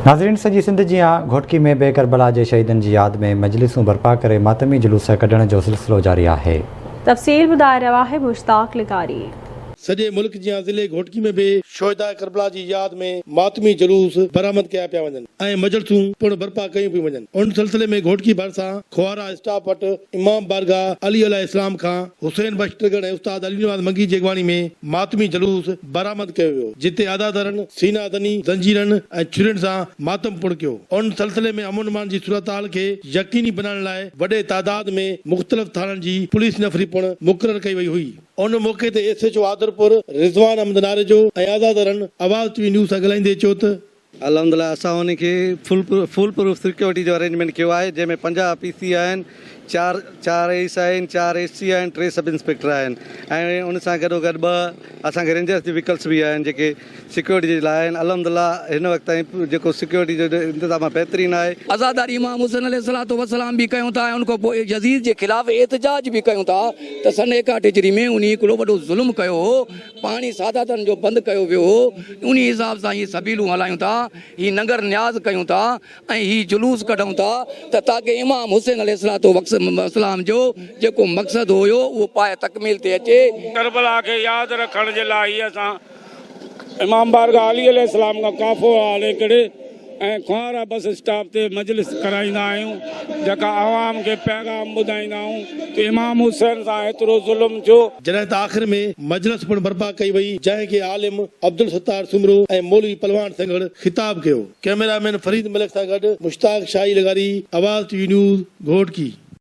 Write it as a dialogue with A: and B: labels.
A: ناظرين سڄي سنڌ جيان گهوٽڪي ۾ به ڪربلا جي شهيدن جي ياد ۾ مجلسون برپا ڪري ماتمي جلوس ڪڍڻ جو سلسلو جاري آهي.
B: تفصيل ٻڌائي رهيو آهي مشتاق لغاري.
C: سڄي ملڪ جيان ضلعي گهوٽڪي ۾ به شهداء ڪربلا جي ياد ۾ ماتمي جلوس برآمد ڪيا پيا وڃن ۽ مجلسون پڻ برپا ڪيون پيون وڃن. ان سلسلي ۾ گهوٽڪي ڀرسان کوهارا اسٽاپ وٽ امام بارگاهه علي عليه السلام کان حسين بخش ٽڳڙ ۽ استاد علي نواز منگي جي اڳواڻي ۾ ماتمي جلوس برآمد ڪيو ويو، جتي عزادارن سينا زني، زنجيرن ۽ ڇرين سان ماتم پڻ ڪيو. ان سلسلي ۾ امن امان جي صورتحال کي يقيني بنائڻ لاء وڏي تعداد ۾ مختلف ٿاڻن جي پوليس نفري پڻ مقرر ڪئي وئي هئي. ان موقعي تي S H O Adarpur Rizwan Ahmed Narejo ۽ عزادارن آواز ٽي وي نيوز سان ڳالهائيندي چيو ته،
D: الحمدلله اسان ان کي فل فول پروف سيڪيورٽي جو ارينجمينٽ ڪيو آهي جنهن ۾ 50 پي سي آهن چار چار ايس آهن چار ايس سي آهن ٽي سب انسپيڪٽر آهن ۽ ان سان گڏو گڏ ٻه اسان کي رينجرس جي ويڪلس به آهن جيڪي سيڪيورٽي جي لاء آهن الحمدلله هن وقت تائين جيڪو سيڪيورٽي جو انتظام آهي بهترين آهي.
E: عزاداري امام حسين عليه الصلوة والسلام به ڪيون ٿا ۽ ان کان پوء يزيد جي خلاف احتجاج به ڪيون ٿا ته سن 61 هجري ۾ انهي هڪڙو وڏو ظلم ڪيو هو پاڻي ساداتن جو بند ڪيو ويو هو، انهي حساب سان هي سبيلون هلايون ٿا، هي ننگر نياز ڪيون ٿا ۽ هي جلوس ڪڍون ٿا ته تاڪه امام حسين عليه الصلوة والسلام جو جيڪو مقصد هيو اهو پايه تڪميل تي اچي.
F: ڪربلا کي ياد رکڻ جي لاء هي اسان امام بارگاهه علي عليه السلام کان ڪافو هلي ڪري ۽ کنوارا بس اسٽاپ تي مجلس ڪرائيندا آهيون جيڪا عوام کي پيغام ٻڌائيندا آهيون ته امام حسين سان هيترو ظلم ٿيو.
C: جڏهن ته آخر ۾ مجلس پڻ برپا ڪئي وئي جنهن کي عالم عبدالستار سومرو ۽ مولوي پلوان سنگهڙ خطاب ڪيو. ڪئميرا مين فريد ملڪ سان گڏ مشتاق شاهي لغاري، آواز ٽي وي نيوز، گهوٽڪي.